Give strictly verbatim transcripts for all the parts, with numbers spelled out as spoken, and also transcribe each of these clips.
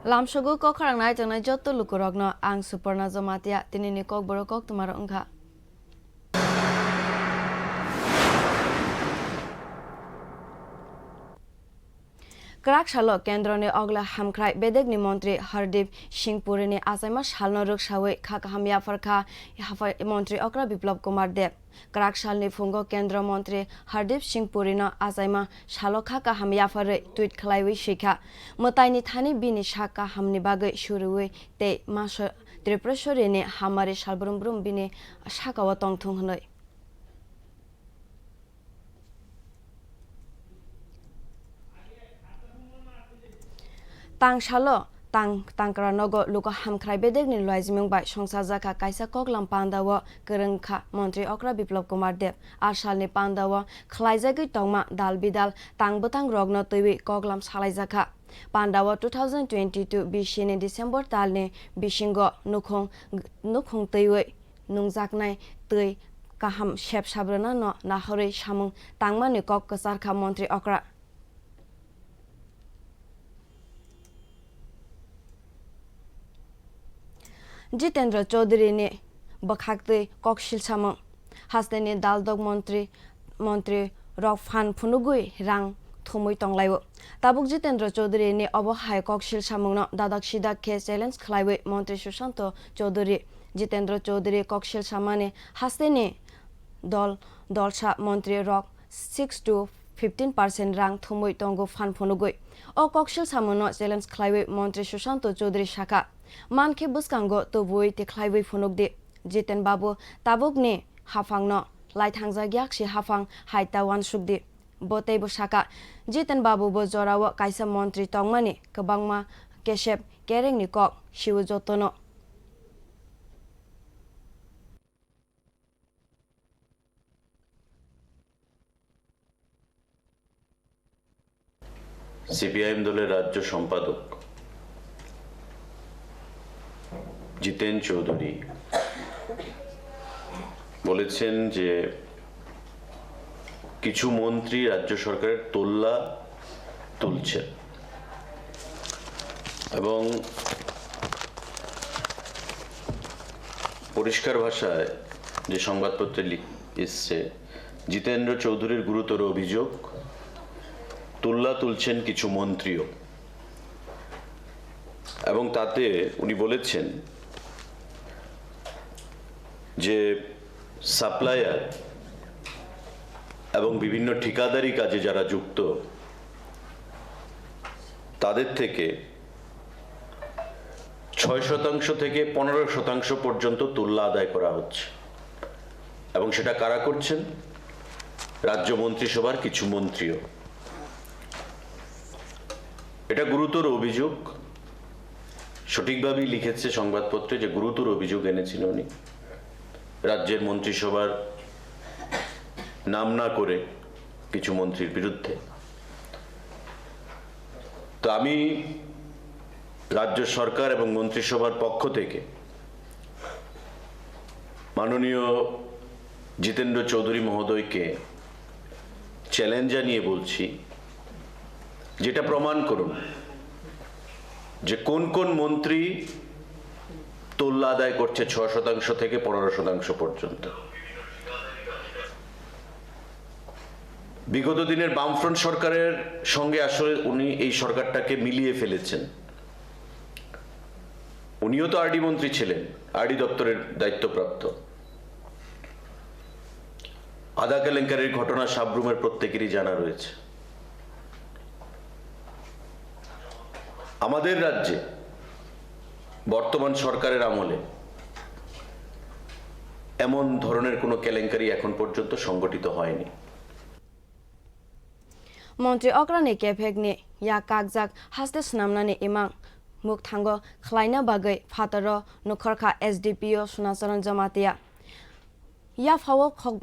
Lamsogo kok khorang nai tongnai joto lukurokno ang Suporna Jamatia, tinini kokborok koktwmarok wngkha. Kwrak salo kendroni ogla hamkrai bedekni montri Hardeep Singh Purini achaima salno rwksawi kha kaham yapharkha montri okra Biplab Kumar Deb. Kwrak salni phungo kendro montri Hardeep Singh Purino achaima salo kha kaham yapharwi tweet khlaiwi swikha, mwtaini thani bini sak kahamni bagwi suriwi tei maso Tripureshwarini hamari salbrum brum bini sakao tongthung hwnwi. Tangsalo tang tangkra nogo luku hamkrai bedekni luaijimung bai songchajakha kaisa koklam pandao kwrwngkha montri okra Biplab Kumar Deb. A salni pandao khlaijagwi tongma dal bidal tang bwtang rokno twiwi koklam salaijakha. Pandao two thousand twenty-two bisini December talni bisingo nukhung nukhung twiwi nungjaknai twi kaham sep sabrwnano nahorwi samung tangmani kok kwcharkha montri okra. Jitendra Chaudhury ni bwkhaktwi koksil samung. Hasteni daldok montri, montri rok phan phunugwi rang thumwi tonglaio. Tabuk Jitendra Chaudhury ni obo hai koksil samungno dadak sidak khe challenge khlaiwi montri Sushanto Chaudhury. Jitendra Chaudhury koksil samani hasteni dol, dolsa montri rok six to fifteen percent rang thumwi tongo phan phunugwi. O koksil samungno challenge khlaiwi montri Sushanto Chaudhury sakha, mankhe bwskango tubui tikhlaiwi phunukdi. Jiten Babu tabukni haphangno laithangjak yaksi haphang hai ta uansukdi. Bo teibo sakha, Jiten Babu bo jorao kaisa montri tongmani kwbangma kesep kerengni kok sio jotono. CPIM দলের রাজ্য সম্পাদক জিতেন চৌধুরী বলেছেন যে কিছু মন্ত্রী রাজ্য সরকারের তোল্লা তুলছেন এবং পরিষ্কার ভাষায় যে সংবাদপত্রে লিখ-, এসছে, জিতেন্দ্র চৌধুরীর গুরুতর অভিযোগ, তুল্লা তুলছেন কিছু মন্ত্রীও। এবং তাতে উনি বলেছেন যে সাপ্লায়ার এবং বিভিন্ন ঠিকাদারি কাজে যারা যুক্ত, তাদের থেকে ছয় শতাংশ থেকে পনেরো শতাংশ পর্যন্ত তুল্লা আদায় করা হচ্ছে। এবং সেটা কারা করছেন? রাজ্য মন্ত্রিসভার কিছু মন্ত্রীও। এটা গুরুতর অভিযোগ, সঠিকভাবেই লিখেছে সংবাদপত্রে যে গুরুতর অভিযোগ এনেছেন উনি। রাজ্যের মন্ত্রিসভার নাম না করে কিছু মন্ত্রীর বিরুদ্ধে। তো আমি রাজ্য সরকার এবং মন্ত্রিসভার পক্ষ থেকে মাননীয় জিতেন্দ্র চৌধুরী মহোদয়কে চ্যালেঞ্জ জানিয়ে বলছি, যেটা প্রমাণ করুন যে কোন কোন মন্ত্রী তোল্লা আদায় করছে ছয় শতাংশ থেকে পনেরো শতাংশ পর্যন্ত। বিগত দিনের বামফ্রন্ট সরকারের সঙ্গে আসলে উনি এই সরকারটাকে মিলিয়ে ফেলেছেন। উনিও তো আরডি মন্ত্রী ছিলেন, আরডি দপ্তরের দায়িত্বপ্রাপ্ত। আদা কেলেঙ্কারির ঘটনা সাব্রুমের প্রত্যেকেরই জানা রয়েছে। আমাদের রাজ্যে বর্তমান সরকারের আমলে এমন ধরনের কোনো কেলেঙ্কারি এখন পর্যন্ত সংগঠিত হয়নি। Montri okrani kephekni yak kakjak haste swnamnani imang mukthango khlaina bagwi phataro nukhorkha S D P O Sunacharan Jamatia. Yaphao khok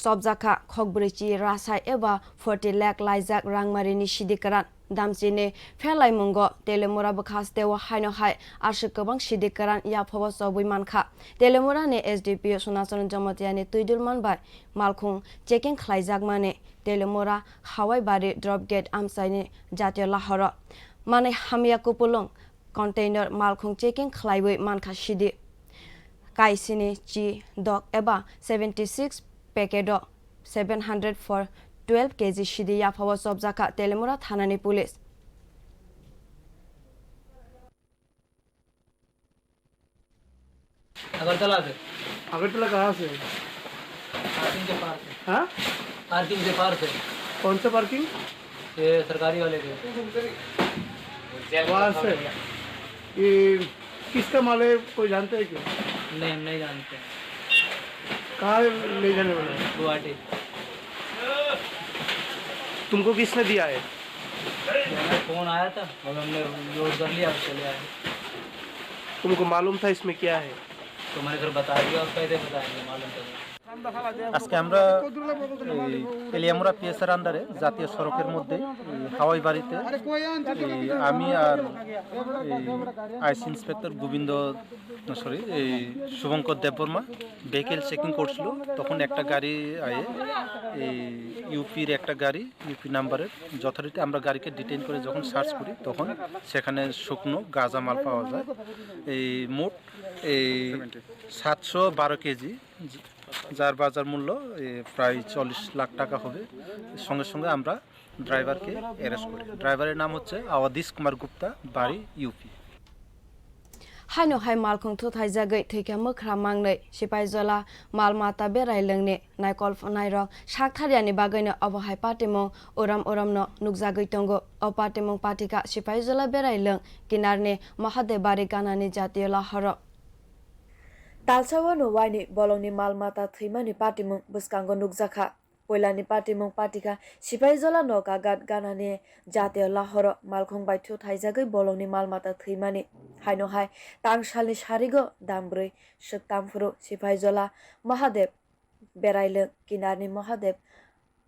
chopjakha khokbrwi chi rasai eba forty lakh laijak rangmarini sidi kwran. Damchini pherlaimungo Telemura bwkha hasteo haino hai aswk kwbang sidi kwran yaphao chobwi mankha. Telemurani S D P O Sunacharan Jamatiani twidulman bai malkhung checking khlaijakmani Telemura Hawaibari drop gate amchaini jatiyo lahoro. Manwi hamya kupulung container malkhung checking khlaiwi mankha sidi. Kaisini chi dok eba seventy six packet o seven hundred for twelve K G sidi yaphao chopjakha Telemura thanani police. Agartala আছে। আগরতলা কাহা সে? পার্কিং কে পার সে। হ্যাঁ? পার্কিং কে পার সে। कौन सा पार्किंग? ये सरकारी वाले के। वहाँ से। ये किसका माल है, कोई जानते हैं क्या? नहीं, हम नहीं जानते। कहाँ ले जाने वाला है? गुवाहाटी। तुमको किसने दिया है? हमें फोन आया था और हमने लोड कर लिया और चले आए। तुमको मालूम था इसमें क्या है? तुम्हारे घर बता दिया और कैसे बताएंगे, मालूम तो नहीं। আজকে আমরা এই তেলিয়ামুড়া পিএসআর আন্ডারে জাতীয় সড়কের মধ্যে এই হাওয়াই বাড়িতে এই আমি আর এই আইসি ইন্সপেক্টর গোবিন্দ, সরি, এই শুভঙ্কর দেববর্মা ভেহিকেল চেকিং করছিল। তখন একটা গাড়ি আয়ে, এই ইউপির একটা গাড়ি, ইউপি নাম্বারের। যথারীতি আমরা গাড়িকে ডিটেইন করে যখন সার্চ করি, তখন সেখানে শুকনো গাঁজা মাল পাওয়া যায়। এই মোট এই সাতশো বারো কেজি, যার বাজার মূল্য এ, প্রায় চল্লিশ লাখ টাকা হবে। সঙ্গে সঙ্গে আমরা ড্রাইভারকে অ্যারেস্ট করি। ড্রাইভারের নাম হচ্ছে আওয়াদিস কুমার গুপ্তা, বাড়ি UP. Haino hai malkhung thuthaijagwi thwikha mwkhra mangnwi, Sipaijola mal mata berai lwngni naikol phunairok saktharyani bagwino obo hai patimung urom uromno nukjagwi tongo. O patimung pathikha Sipaijola berai lwng kinarni Mahadebari ganani jatiyo lahoro. Talsa wano waini bolongni mal mata thwimani patimung bwskango nukjakha. Poilani patimung patikha Sipaijola Nokagat ganani jatiyo lahoro malkhung bai thuthaijagwi bolongni mal mata thwimani. Haino hai tangsalni sarigo dam bwrwi swk tamphuru Sipaijola Mahadeb berai lwng kinarni Mahadeb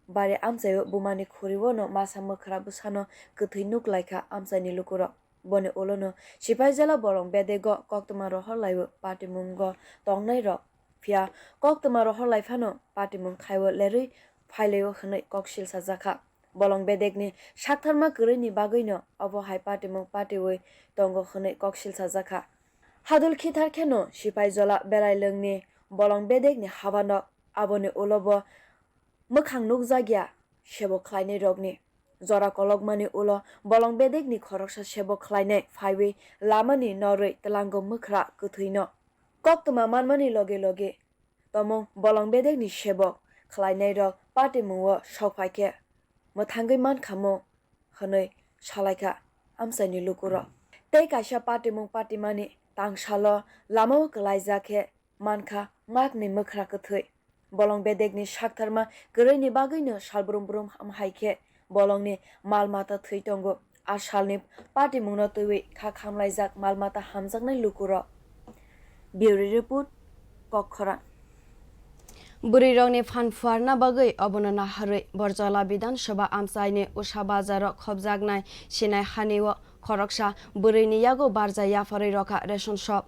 bari amchaio bumani khuriwono masa mwkhra bwsano kwthwi nuk laikha amchaini lukurok. Boni ulono Sipaijola bolong bedego koktwma rohor laiwi patimungo tongnairok. Phiya koktwma rohor lai phano patimung khaiwi lerwi phailaio hwnwi kok silsajakha. Bolong bedekni saktharma kwrwini bagwino obo hai patimung patiwi tongo hwnwi kok silsajakha. Hadul khithar kheno Sipaijola berai lwngni bolong bedekni habanok, aboni ulo bo mwkhang nukjakya sebo khlainairokni. Jora kolokmani ulo bolong bedekni khoroksa sebo khlainai phaiwi lamani norwi tlango mwkhra kwthwino. Koktwma manmani loge loge tomung bolong bedekni sebok khlainairok patimungo sok phaikhe mwthangwi mankha mo hwnwi salaikha amchaini lukurok. Tei kaisa patimung patimani tangsalo lamao kwlaijak khe mankha makni mwkhra kwthwi. Bolong bedekni saktharma kwrwini bagwino salbrum brum ham hai khe bolongni mal mata thwi tongo. A salni patimungno twiwi kha khamlaijak mal mata hamjaknai lukurok. Bureau Report, Kokkhorang. Bwrwirokni phan phuarna bagwi obono naharwi Borjola Bidhan Sabha amchaini Usha bazaro khobjaknai sinai hanio khoroksa bwrwini yago barja yapharwi rokha ration shop.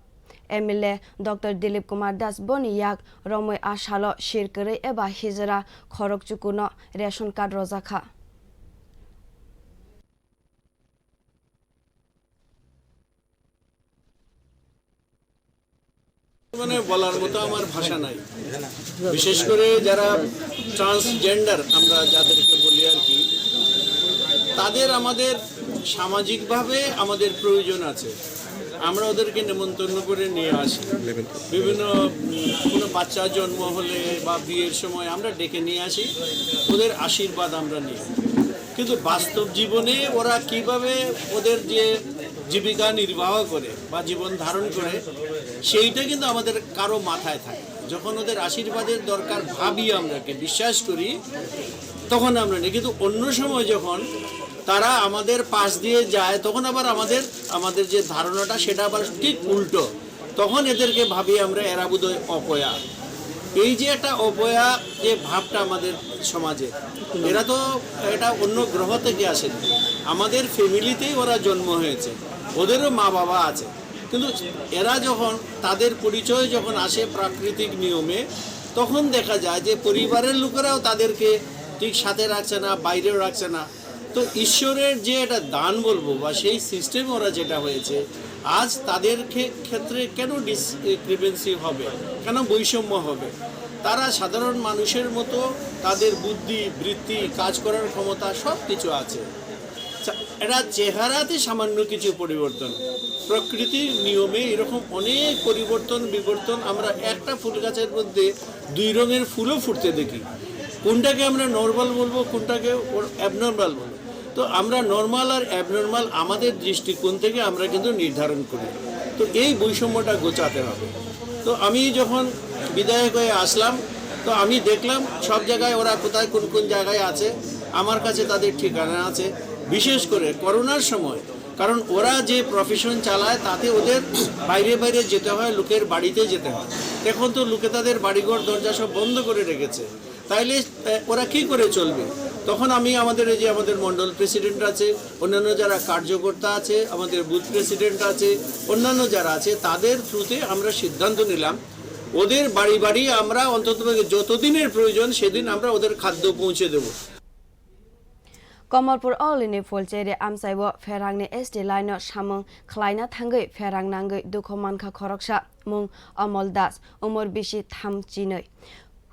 M L A Doctor Dilip Kumar Das boni yak romwi a salo sir kwrwi eba hijra khorok chukuno ration card rojakha. মানে বলার মতো আমার ভাষা নাই। বিশেষ করে যারা ট্রান্সজেন্ডার আমরা যাদেরকে বলি আর কি, তাদের আমাদের সামাজিকভাবে আমাদের প্রয়োজন আছে। আমরা ওদেরকে নেমন্তন্ন করে নিয়ে আসি। বিভিন্ন, উম, কোনো বাচ্চা জন্ম হলে বা বিয়ের সময় আমরা ডেকে নিয়ে আসি, ওদের আশীর্বাদ আমরা নিই। কিন্তু বাস্তব জীবনে ওরা কিভাবে ওদের যে জীবিকা নির্বাহ করে বা জীবন ধারণ করে, সেইটা কিন্তু আমাদের কারো মাথায় থাকে না। যখন ওদের আশীর্বাদের দরকার ভাবি আমরা, কি বিশ্বাস করি, তখন আমরা নিই। কিন্তু অন্য সময় যখন তারা আমাদের পাশ দিয়ে যায়, তখন আবার আমাদের, আমাদের যে ধারণাটা, সেটা আবার ঠিক উল্টো। তখন এদেরকে ভাবি আমরা এরা বোধহয় অপয়া। এই যে একটা অপয়া যে ভাবটা আমাদের সমাজে, এরা তো এটা অন্য গ্রহ থেকে আসেনি, আমাদের ফ্যামিলিতেই ওরা জন্ম হয়েছে, ওদেরও মা বাবা আছে। কিন্তু এরা যখন, তাদের পরিচয় যখন আসে প্রাকৃতিক নিয়মে, তখন দেখা যায় যে পরিবারের লোকেরাও তাদেরকে ঠিক সাথে রাখছে না, বাইরেও রাখছে না। তো ঈশ্বরের যে একটা দান বলবো বা সেই সিস্টেমে ওরা যেটা হয়েছে, আজ তাদের খে-, ক্ষেত্রে কেন ডিসক্রিপেন্সি হবে, কেন বৈষম্য হবে? তারা সাধারণ মানুষের মতো, তাদের বুদ্ধি, বৃত্তি, কাজ করার ক্ষমতা সব কিছু আছে। চা-, এরা চেহারাতে সামান্য কিছু পরিবর্তন, প্রকৃতির নিয়মে এরকম অনেক পরিবর্তন বিবর্তন। আমরা একটা ফুল গাছের মধ্যে দুই রঙের ফুলও ফুটতে দেখি। কোনটাকে আমরা নর্মাল বলবো, কোনটাকে অ্যাবনর্মাল বলবো? তো আমরা নর্মাল আর অ্যাবনর্মাল আমাদের দৃষ্টিকোণ থেকে আমরা কিন্তু নির্ধারণ করি। তো এই বৈষম্যটা ঘোচাতে হবে। তো আমি যখন বিধায়ক হয়ে আসলাম, তো আমি দেখলাম সব জায়গায় ওরা কোথায় কোন কোন জায়গায় আছে, আমার কাছে তাদের ঠিকানা আছে। বিশেষ করে করোনার সময়, কারণ ওরা যে প্রফেশন চালায়, তাতে ওদের বাইরে বাইরে যেতে হয়, লোকের বাড়িতে যেতে হয়। এখন তো লোকে তাদের বাড়িঘর দরজা সব বন্ধ করে রেখেছে। তাইলে, এ, ওরা কি করে চলবে? তখন আমি আমাদের এই যে আমাদের মণ্ডল প্রেসিডেন্ট আছে, অন্যান্য যারা কার্যকর্তা আছে, আমাদের বুথ প্রেসিডেন্ট আছে, অন্যান্য যারা আছে, তাদের থ্রুতে আমরা সিদ্ধান্ত নিলাম, ওদের বাড়ি বাড়ি আমরা অন্তত যতদিনের প্রয়োজন সেদিন আমরা ওদের খাদ্য পৌঁছে দেব। Komolpur Olini Pholcheri amchai o pherangni S T line no samung khlaina thangwi pherang nangwi dukhu mankha khoroksa, mung Omol Das, umor bisi tham chinwi.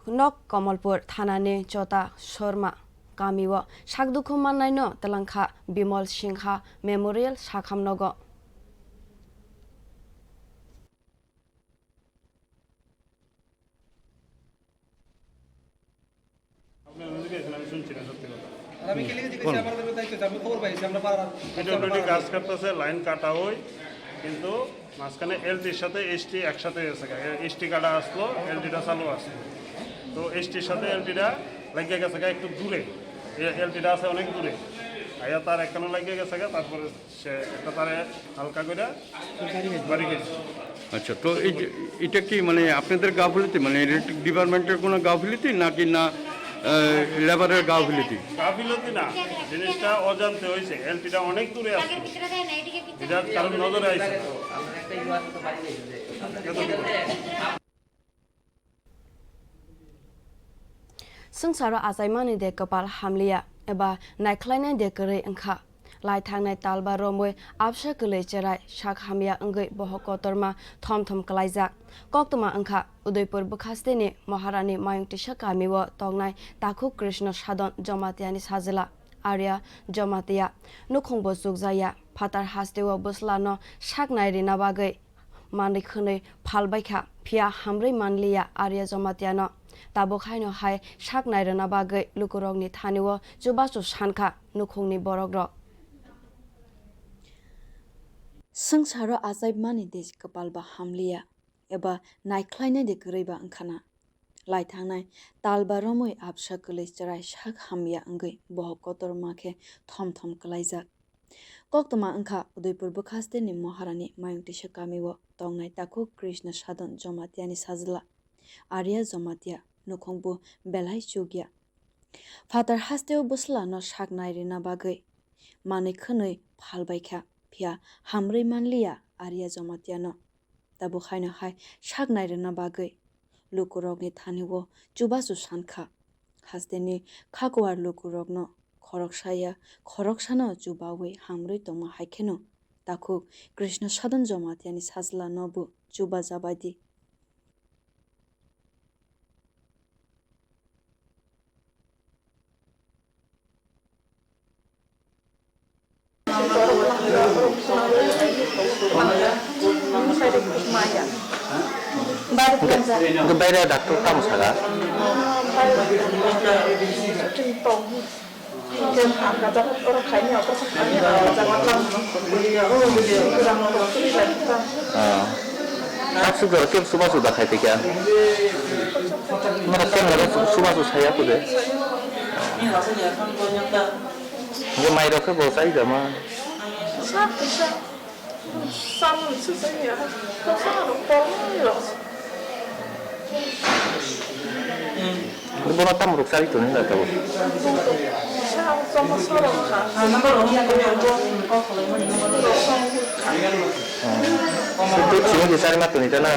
Nok Komolpur thanani Chota Sorma kamio sak dukhu mannaino twlangkha Bimol Singha Memorial sakham nogo. আপনি এমনিতে গেছেন, আমি শুনছি না সত্যি কথা। আর আমি ক্লিয়ারলি জিজ্ঞেস করছি, বল। আমার উপরে দায়িত্ব আছে, আমি খবর পাইছি, আমরা পাড়ার পিডব্লিউডি কাজ করতেছে, লাইন কাটা হয়, কিন্তু মাঝখানে এলটির সাথে এসটি একসাথে গেছে গা। এসটি কাটা আসলো, এলটিটা চালু আসলো। তো এসটির সাথে এলটিটা লাগিয়ে গেছে গা একটু দূরে, এ-, এলটিটা আছে অনেক দূরে। আইয়া তার একখানে লাগিয়ে গেছে গা, তারপরে সে একটা তারে হালকা করে বাড়ি গেছে। আচ্ছা, তো এই যে, এটা কি মানে আপনাদের গাফিলতি, মানে ইলেকট্রিক ডিপার্টমেন্টের কোনো গাফিলতি নাকি না, আহ, লেবারের গাফিলতি? গাফিলতি না, জিনিসটা অজান্তে হয়েছে। এলটিটা অনেক দূরে আছে, এটা কারোর নজরে আইছে। Swngcharo achaimani de kwpal hamliya, eba naikhlainai de kwrwi wngkha. Lai thangnai talba romwi absa kwlwi cherai sak hamya wngwi bohok kotorma thom thom kwlaijak. Koktwma wngkha Udaipur bwkhasteni Maharani Mayung Tisa kamio tongnai takhuk Krishna Sadon Jomatiyani sajwla Arya Jomatiya. Nukhungbo chukjakya, phatar hasteo bwslano sak nai rina bagwi manwi khwnwi phalbaikha, phiya hamrwi manliya Arya Jomatiyano. Tabuk haino hai sak nai rwna bagwi lukurokni thanio chubachu sankha nukhungni borokrok. Swngcharo achaimani de kwpal ba hamliya, eba naikhlainai de kwrwi ba wngkhana. Lai thangnai talba romwi absa kwlwi chwrai sak hamya wngwi bohok kotorma khe thom thom kwlaijak. Koktwma wngkha Udaipur bwkhasteni Maharani Mayung Tisa kamio tongnai takhuk Krishna Sadon Jomatiyani sajwla Arya Jomatiya, nukhungbo belai chukya. Phatar hasteo bwslano sak nai rina bagwi manwi khwnwi phalbaikha, phiya hamrwi manliya Arya Jomatiyano. Tabuk haino hai sak nai rwna bagwi lukurokni thanio chubachu sankha. Hasteni khakuar lukurokno khoroksaya khoroksano chubawi hamrwi tongma hai kheno takhuk Krishna Sadon Jomatiyani sajwlanobo chubajabaidi. Hwnkhe, hwnkhe baire doctor tamo saka? Ah. Aswk jora kebo chubachu da khai tongkha. Norok kebo chubachu saya kho de. Hwnkhe mairok khe bo chai da ma? Bono tamo rok chari tonwi na tabuk? Sotto simi je chari ma toni ta na?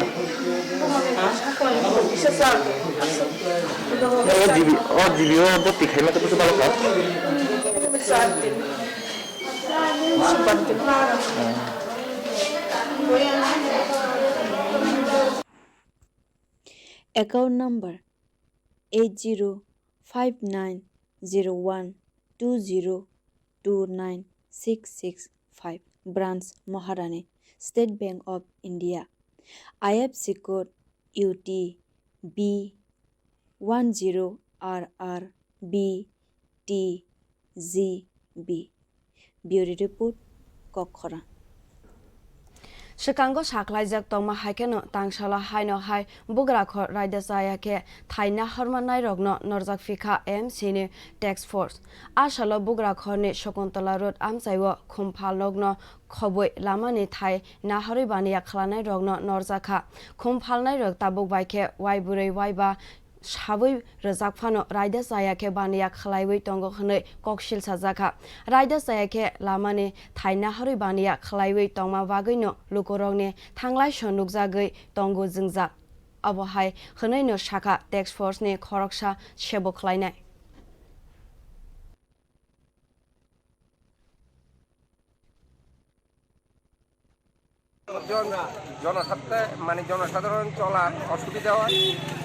O jibi, o jibi o boti khai ma to balo kha? Account number eight zero five nine zero one two zero two nine six six five, Branch Maharani, State Bank of India, I F C code U T B one zero R R B T G B. Bureau Report, Kokkhorang. Swkango saklaijak tongma hai kheno tangsalo haino hai bugra kho raida chaya khe thai nahorma nairokno norjak phikha M C ni task force. A salo bugra khorni Shakuntala Road amchaio khum phalnokno khobwi lamani thai nahorwi baniya khwlanairokno norjakha. Khum phalnairok tabuk bai khe waibrwi waiba sabwi rwjak phano raida chaya khe baniya khwlaiwi tongo hwnwi koksil sajakha. Raida chaya khe lamani thai nahorwi baniya khwlaiwi tongma bagwino lukurokni thanglaiso nukjagwi tongo jwngjal. Abo hai hwnwino sakha task force ni khoroksa sebo khwlainai. জন-, জনস্বার্থে মানে জনসাধারণ চলার অসুবিধা হয়,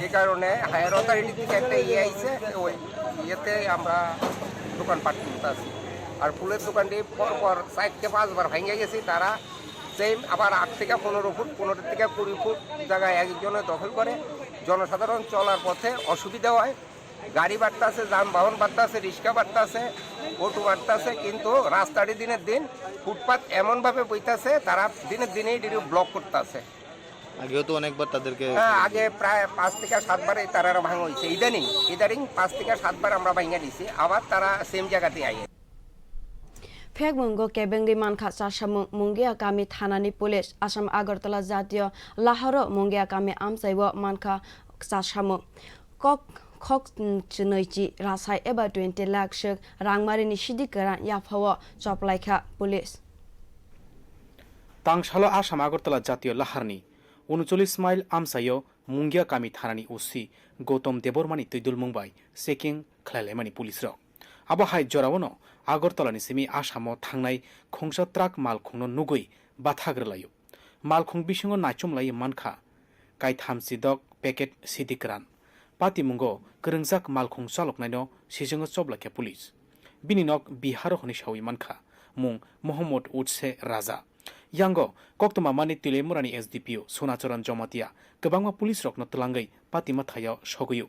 এই কারণে higher authority থেকে একটা ইয়ে আইছে, ওই ইয়েতে আমরা দোকানপাট খুলতে আছি। আর ফুলের দোকানটি পরপর চারটে পাঁচবার ভেঙে গেছি, তারা সেম আবার আট থেকে পনেরো ফুট, পনেরো থেকে কুড়ি ফুট জায়গায় একজনে দখল করে, জনসাধারণ চলার পথে অসুবিধা হয়। গাড়ি বাড়তাছে, যানবাহন বাড়তাছে, রিক্সা বাড়তাছে, অটো বাড়তাছে, কিন্তু রাস্তাটি দিনের দিন ফুটপাত এমনভাবে বইতাছে, তারা দিনের দিনেই এটি ব্লক করতাছে। আগেও তো অনেকবার তাদেরকে হ্যাঁ, আগে প্রায় পাঁচ থেকে সাতবারই তারা ভাঙা হয়েছে। ইদানিং, ইদানিং পাঁচ থেকে সাতবার আমরা ভাঙা দিছি, আবার তারা সেম জায়গাতেই আইয়ে। Phekmungo kebengwi mankha chasamung, Mungia kami thanani police. Assam Agartala jatiyo laharo Mungia kami amchaio mankha chasamung. Kok khok chnwi chi rasai eba twenty lakh swk rangmarini sidi kwran yaphao choplaikha police. Tangsalo Assam Agartala jatiyo laharni uncholish mile amchaio Mungia kami thanani O C Gautam Debbarmani twidulmung bai checking khlailaimani police rok. Abo hai joraono Agartala ni simi Assam o thangnai khungsa truck malkhungno nugwi bathak rwlaio. Malkhung bisingo naichomlaiwi mankha kaitham chidok packet sidi kwran. Patimungo kwrwngjak malkhung chaloknaino sijongo choblakha police. Bini nok Biharo hwnwi sawi mankha, mung Mohammad Utse Raja. Yango koktwma mani Tilaimurani S D P O Sonacharan Jomatia kwbangma police rokno twlangwi pati mwthaio sogwio.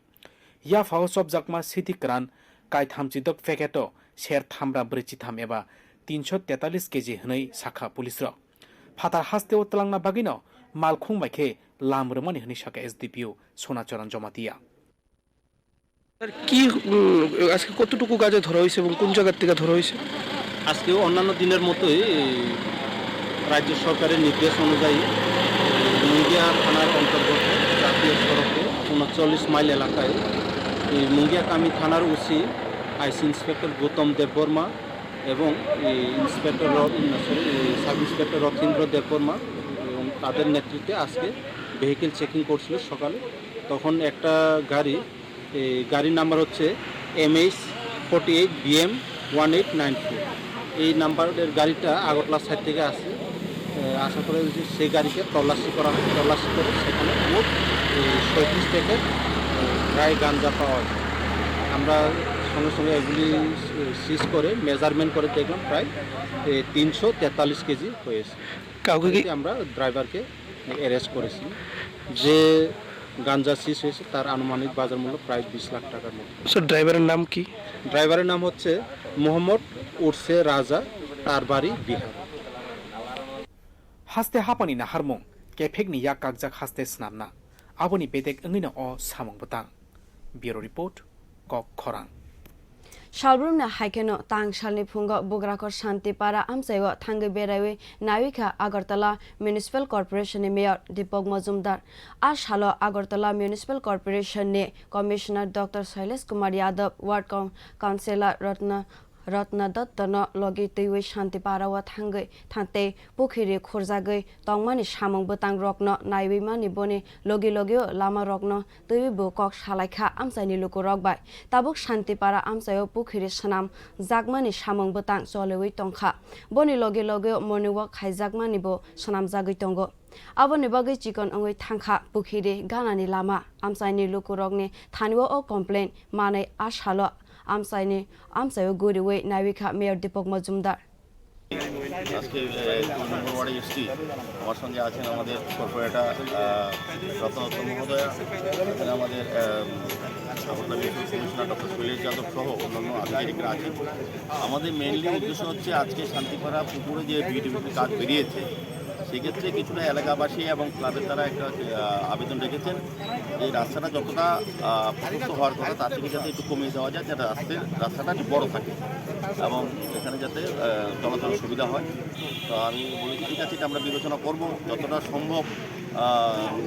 Yaphao chopjakma sidi kwran kaitham chidok packet o ser thamra brwichitham eba tinsho tetalis K G hwnwi sakha police rok. Phatar hasteo twlangna bagwino malkhung bai khe lam rwmani hwnwi sakha S D P O Sonacharan Jomatia. Sir, কি, উম, আজকে কতটুকু গাঁজা ধরা হয়েছে এবং কোন জায়গার থেকে ধরা হয়েছে? আজকেও অন্যান্য দিনের মতোই এই রাজ্য সরকারের নির্দেশ অনুযায়ী মুঙ্গিয়া থানার অন্তর্গত জাতীয় সড়কে ঊনচল্লিশ মাইল এলাকায় এই মুঙ্গিয়াকামী থানার ওসি আইসি ইন্সপেক্টর গৌতম দেববর্মা এবং এই ইন্সপেক্টর র-, উম, সরি, এই সাব ইন্সপেক্টর রথীন্দ্র দেববর্মা এবং তাদের নেতৃত্বে আজকে ভেহিকেল চেকিং করছিল সকালে। তখন একটা গাড়ি, এই গাড়ির নাম্বার হচ্ছে M H forty eight B M one eight nine four। এই নাম্বারের গাড়িটা আগরতলা সাইড থেকে আসে। এ, আসার পরে ওই যে সেই গাড়িকে তল্লাশি করা হয়। তল্লাশি করে সেখানে মোট, এ, ছয়ত্রিশ প্যাকেট, এ, ড্রাই গাঞ্জা পাওয়া যায়। আমরা সঙ্গে সঙ্গে এগুলি, এ, সিজ করে মেজারমেন্ট করে দেখলাম প্রায়, এ, তিনশো তেতাল্লিশ কেজি হয়েছে। কাউকে কি এতে আমরা ড্রাইভারকে অ্যারেস্ট করেছি। যে গাঞ্জা সিজ হয়েছে তার আনুমানিক বাজার মূল্য প্রায় বিশ লাখ টাকার মতো। স্যার, ড্রাইভারের নাম কি? ড্রাইভারের নাম হচ্ছে মোহাম্মদ উর্সে রাজা, তার বাড়ি Bihar. Haste hapani naharmung, kephekni yak kakjak haste snamna. Aboni bedek wngwino o samung bwtang. Bureau Report, Kok Khorang. Salbrumni hai kheno tang salni phungo Bugrakhor Santipara amchaio thangwi beraiwi naiwi kha Agartala Municipal Corporation ni Mayor Deepak Majumdar. A salo Agartala Municipal Corporation ni Commissioner Doctor Shailesh Kumar Yadav, Ward Coun-, Councillor Ratna Ratna Dottono logi twiwi Shantipara o thangwi thang tei pukhiri khurjagwi tongmani samung bwtang rokno naiwi mani boni logi logi o lama rokno twiwi bo kok salaikha amchaini lukurok bai. Tabuk Shantipara amchaio pukhiri swnam jakmani samung bwtang choliwi tongkha. Boni logi logi o morning walk khaijakmani bo swnamjagwi tongo. Aboni bagwi chikon wngwi thangkha pukhiri ganani lama. Amchaini lukurokni thani o complain manwi a salo amchaini amchaio guriwi naiwi kha Mayor Deepak Majumdar. আজকে দুই নম্বর ওয়ার্ডে এসেছি। আমার সঙ্গে আছেন আমাদের কর্পোরেটর রত্ন দত্ত মহোদয়া, আছেন আমাদের Agartala municipal commissioner doctor Shailesh Yadav সহ অন্যান্য আধিকারিকরা আছেন। আমাদের মেইনলি উদ্দেশ্য হচ্ছে আজকে শান্তিপাড়া পুকুরে যে বিউটিফিকেশন কাজ বেরিয়েছে, সেক্ষেত্রে কিছুটা এলাকাবাসী এবং ক্লাবের তারা একটা আবেদন রেখেছেন যে রাস্তাটা যতটা প্রশস্ত হওয়ার কথা, তার থেকে যাতে একটু কমিয়ে দেওয়া যায়, যাতে রাস্তার রাস্তাটা একটু বড় থাকে এবং এখানে যাতে চলাচলের সুবিধা হয়। তো আমি বলেছি, ঠিক আছে, এটা আমরা বিবেচনা করব, যতটা সম্ভব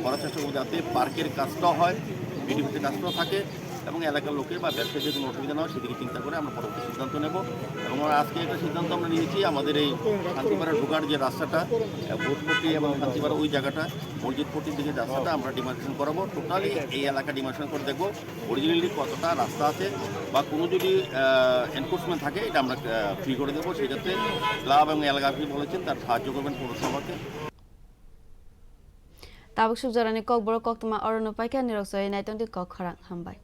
করার চেষ্টা করবো যাতে পার্কের কাজটাও হয়, বিউটিফিকেশন কাজটাও থাকে এবং এলাকার লোকের বা ব্যবসায়ীদের কোনো অসুবিধা না হয়, সেদিকে চিন্তা করে আমরা পরবর্তী সিদ্ধান্ত নেব। এবং আমরা আজকে একটা সিদ্ধান্ত আমরা নিয়েছি, আমাদের এই শান্তিপাড়া ঢোকার যে রাস্তাটা ভোজপট্টি এবং শান্তিপাড়া ওই জায়গাটা মসজিদপট্টির দিকে রাস্তাটা আমরা ডিমার্কেশন করাবো, টোটালি এই এলাকা ডিমার্কেশন করে দেখবো অরিজিনালি কতটা রাস্তা আছে বা কোনো যদি এনক্রোচমেন্ট থাকে, এটা আমরা ফ্রি করে দেবো। সেক্ষেত্রে ক্লাব এবং এলাকাবাসী বলেছেন তার সাহায্য করবেন পৌরসভাকে। Tabuk sukjorani kokborok koktwma orono paikha, nirok soywi naitongdi kok khorang. Hambai.